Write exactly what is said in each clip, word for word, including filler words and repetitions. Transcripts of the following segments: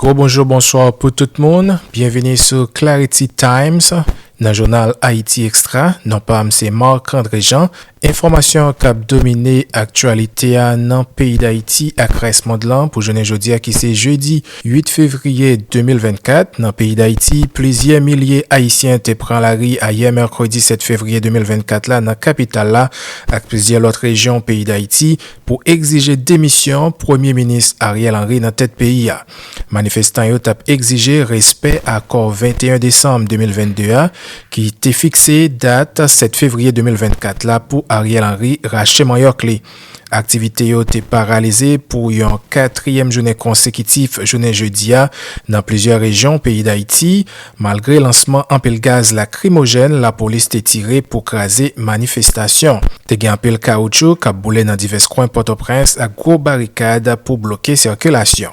Gwo bonjou, bonswa pou tout moun. Byenvini sou Clarity Times, nan jounal Haïti Extra. Non pa m se Marc André Jean. Enfòmasyon k ap domine aktyalite a nan peyi Dayiti ak rès mond lan pou jounen jodi a ki se jedi uit fevriye de mil vennkat. Nan peyi Dayiti, plizyè milye Ayisyen te pran lari ayè mèkredi sèt fevriye de mil vennkat la nan kapital la ak plizyè lòt rejyon peyi Dayiti pou egzije demisyon Premye Minis Ariel Henry nan tèt peyi a. Manifestan yo t ap egzije respè akò venteyen desanm de mil vennde a, ki te fikse dat sèt fevriye de mil vennkat la pou Ariel Henry rache manyòk li. Aktivite yo te paralize pou yon katriyèm jounen konsekitif jounen jedi a nan plizyè rejyon peyi Dayiti, malgre lansman anpil gaz lakrimojèn lapolis te tire pou kraze manifestasyon. Te gen anpil kawoutchou k ap boule nan divès kwen Pòtoprens ak gwo barikad pou bloke sikilasyon.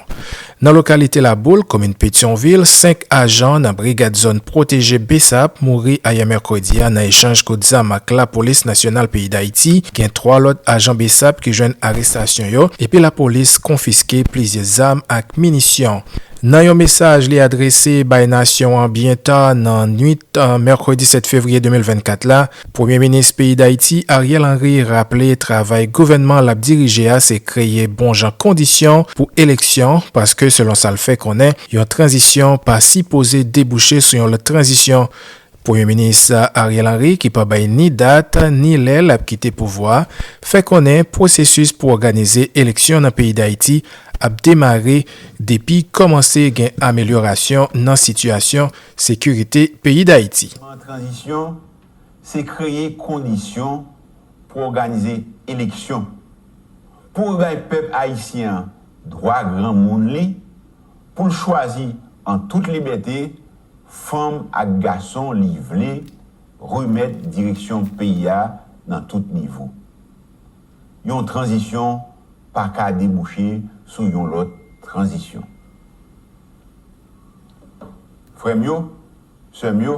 Nan lokalite Laboul, komin Petyonvil, senk ajan nan brigad zòn pwoteje BSAP mouri ayè mèkredi a nan echanj kout zam ak lapolis nasyonal peyi Dayiti. Gen twa lòt ajan BSAP ki jwenn arestasyon yo, epi lapolis konfiske plizyè zam ak minisyon. Nan yon mesaj li adrese bay nasyon an byen ta nan nwit, eh, mèkredi sèt fevriye de mil vennkat la, Premye Minis peyi Dayiti, Ariel Henry, raple travay gouvènman l ap dirije a se kreye bon jan kondisyon pou eleksyon, paske selon sa l fè konnen, yon tranzisyon pa sipoze debouche sou yon lòt tranzisyon. Premye Minis Ariel Henry, ki pa bay ni dat ni lè l ap kite pouvwa a, fè konnen pwosesis pou òganize eleksyon nan peyi Dayiti ap demare depi kòmanse gen amelyorasyon nan sitiyasyon sekirite peyi Dayiti. Tranzisyon se kreye kondisyon pou òganize eleksyon, pou rebay pèp ayisyen an dwa granmoun li, pou l chwazi an tout libète fanm ak gason li vle, remèt direksyon peyi a nan tout nivo. Yon tranzisyon pa ka debouche sou yon lòt tranzisyon. Frè m yo, sè m yo,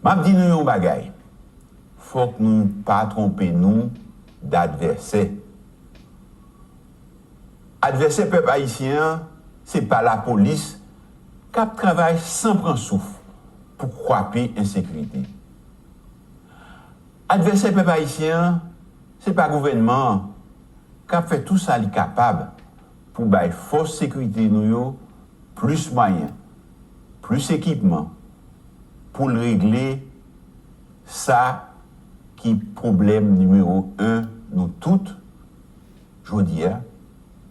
m ap di nou yon bagay, fòk nou pa twonpe nou d advèsè. Advèsè pèp ayisyen an, se pa lapolis k ap travay san pran souf pou kwape ensekirite. Advèsè pèp ayisyen an, se pa gouvènman an k ap fè tou sa li kapab pou bay fòs sekirite nou yo plis mwayen, plis ekipman, pou l regle sa ki pwoblèm nimewo en nou tout jodi a,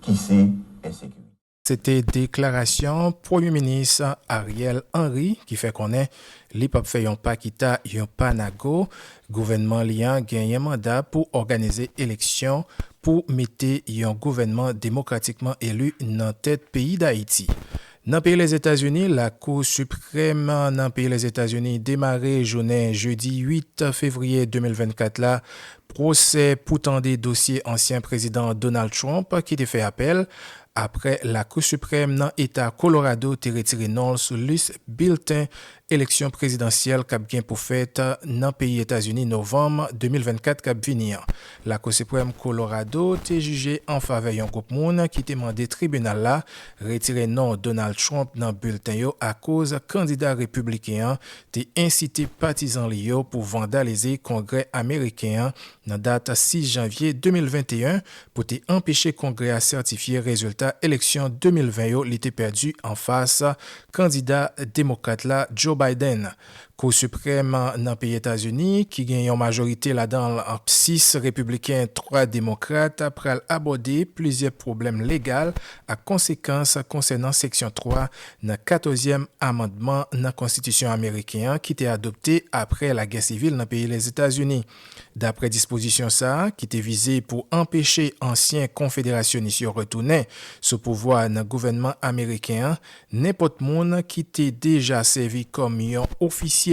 ki se ensekirite. Se te deklarasyon Premye Minis Ariel Henry ki fè konnen li p ap fè yon pa kita, yon pa nago. Gouvènman li an genyen manda pou òganize eleksyon pou mete yon gouvènman demokratikman eli nan tèt peyi Dayiti. Nan peyi Lèzetazini, Lakou Siprèm nan peyi Lèzetazini demare jounen jedi uit fevriye de mil vennkat la pwosè pou tande dosye ansyen prezidan Donald Trump ki te fè apèl apre Lakou Siprèm nan Eta Kolorado te retire non l sou lis bilten eleksyon prezidansyèl k ap gen pou fèt nan peyi Etazini novanm de mil vennkat k ap vini an. Lakou Siprèm Kolorado te jije an favè yon gwoup moun ki te mande tribinal la retire non Donald Trump nan bilten yo akoz kandida repibliken an te ensite patizan li yo pou vandalize Kongrè ameriken an nan dat sis janvye de mil venteyen pou te anpeche Kongrè a sètifye rezilta eleksyon de mil ven yo li te pèdi anfas kandida demokrat la Joe Biden. Kou Siprèm nan peyi Etazini, ki gen yon majorite ladan l sis repibliken, twa demokrat, pral abòde plizyè pwoblèm legal ak konsekans konsènan seksyon twa nan katòzyèm amandman nan konstitisyon ameriken an ki te adopte apre lagè sivil nan peyi Lèzetazini. Dapre dispozisyon sa a, ki te vize pou anpeche ansyen konfederasyonis yo retounen sou pouvwa nan gouvènman ameriken an, nenpòt moun ki te deja sèvi kòm yon ofisye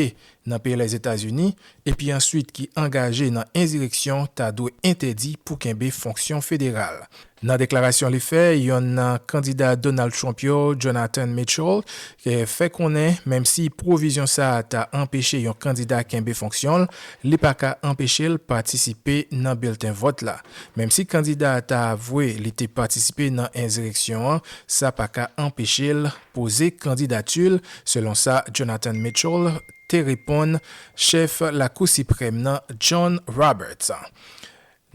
nan peyi Lèzetazini, epi answit ki angaje nan ensireksyon ta dwe entèdi pou kenbe fonksyon federal. Nan deklarasyon li fè, yonn nan kandida Donald Trump yo, Jonathan Mitchell, fè konnen menm si pwovizyon sa a ta anpeche yon kandida kenbe fonksyon l, li pa ka anpeche l patisipe nan bilten vòt la. Menm si kandida a ta avwe li te patisipe nan ensireksyon an, sa pa ka anpeche l poze kandidati l, selon sa Jonathan Mitchell te reponn chèf Lakou Siprèm nan, John Roberts.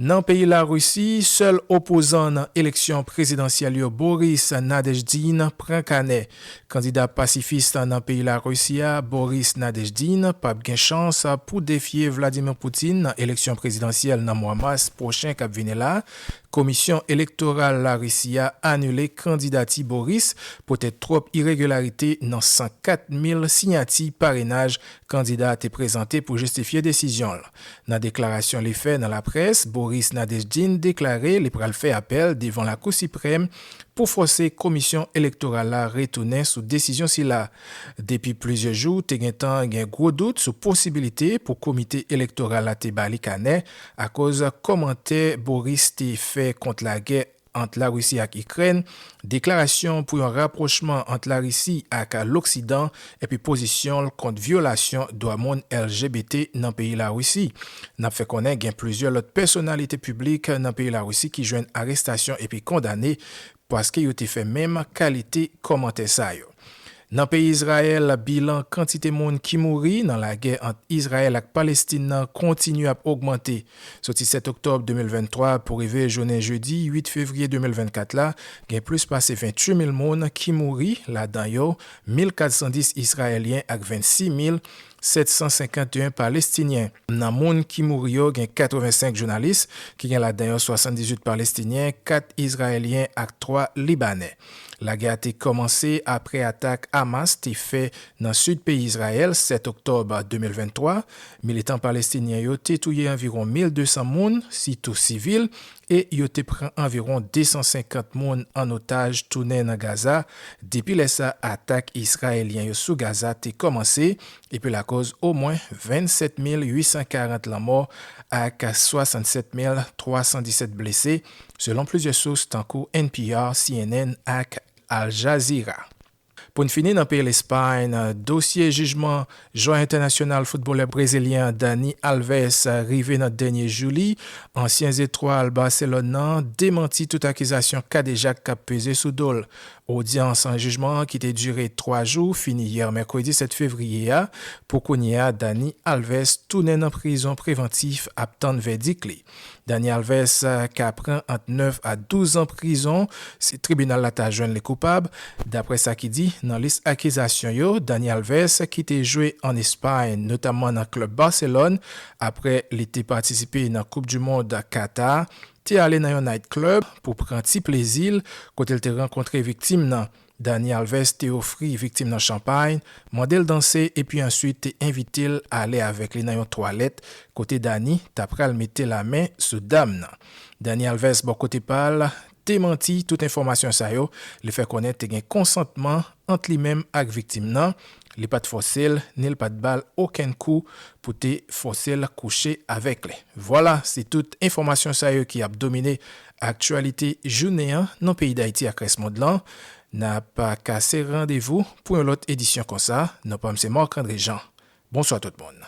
Nan peyi Larisi, sèl opozan nan eleksyon prezidansyèl yo, Boris Nadejdin, pran kanè. Kandida pasifis nan peyi Larisi a, Boris Nadejdin, p ap gen chans pou defye Vladimir Putin nan eleksyon prezidansyèl nan mwa mas pwochen k ap vini la. Komisyon elektoral Larisi a anile kandidati Boris poutèt twòp iregilarite nan san kat mil siyati parenaj kandida a te prezante pou jistifye desizyon l. Nan deklarasyon li fè nan laprès, Boris Nadejdin deklare li pral fè apèl devan Lakou Siprèm pou fòse Komisyon Elektoral la retounen sou desizyon sila. Depi plizyè jou, te gentan gen gwo dout sou posibilite pou Komite Elektoral la te ba li kanè akoz kòmantè Boris te fè kont lagè ant Larisi ak Ikrèn, deklarasyon pou yon rapwochman ant Larisi ak Loksidan, epi pozisyon l kont vyolasyon dwa moun L G B T nan peyi Larisi. N ap fè konnen gen plizyè lòt pèsonalite piblik nan peyi Larisi ki jwenn arestasyon epi kondane paske yo te fè menm kalite kòmantè sa yo. Nan peyi Izrayèl, bilan kantite moun ki mouri nan lagè ant Izrayèl ak Palestin nan kontinye ap ogmante. Soti sèt oktòb de mil venntwa pou rive jounen jedi uit fevriye de mil vennkat la, gen plis pase venntuit mil moun ki mouri, ladan yo mil katsan dis Izrayelyen ak vennsis mil sètsan senkanteyen Palestinyen. Nan moun ki mouri yo, gen katrevensenk jounalis, ki gen ladan yo swasanndizuit Palestinyen, kat Izrayelyen ak twa Libanè. Lagè a te kòmanse apre atak Hamas te fè nan sid peyi Izrayèl, sèt oktòb de mil venntwa. Militan palestinyen yo te touye anviwon mil desan moun, sitou sivil, e yo te pran anviwon desan senkant moun an otaj tounen nan Gaza. Depi lè sa, atak Izrayelyen yo sou Gaza te kòmanse, epi lakòz omwen vennsèt mil uitsan karant lanmò ak swasannsèt mil twasandiset blese, selon plizyè sous tankou N P R, C N N ak Al Jazeera. Pou n fini nan peyi Lespay, dosye jijman jwè entènasyonal foutbolè brezilyen Dani Alves rive nan dènye jou li. Ansyen zetwal Baselòn nan demanti tout akizasyon kadejak k ap peze sou do l. Odyans an jijman an ki te dire twa jou fini yè mèkredi sèt fevriye a. Pou kounye a, Dani Alves tounen nan prizon prevantif ap tann vèdik li. Dani Alves ka pran ant nèf a douz an prizon si tribinal la ta jwenn li koupab. Daprè sa ki di nan lis akizasyon yo, Dani Alves ki te jwe ann Espay, notamman nan klèb Baselòn, apre li te patisipe nan Koup di Mond Kata, te ale nan yon night club pou pran ti plezi l, kote l te rankontre viktim nan. Dani Alves te ofri viktim nan chanpay, mande l danse epi answit te envite l ale avèk li nan yon twalèt kote Dani ta pral mete lamen sou dam nan. Dani Alves bò kote pa l demanti tout enfòmasyon sa yo, li fè konnen te gen konsantman ant li menm ak viktim nan, li pa t fòse l, ni l pa t ba l okenn kou pou te fòse l kouche avèk li. Vwala, se tout enfòmasyon sa yo ki ap domine aktyalite jounen an nan peyi Dayiti ak rès mond lan. N ap kase randevou pou yon lòt edisyon konsa. Non pa m se Marc André Jean. Bonswa tout moun.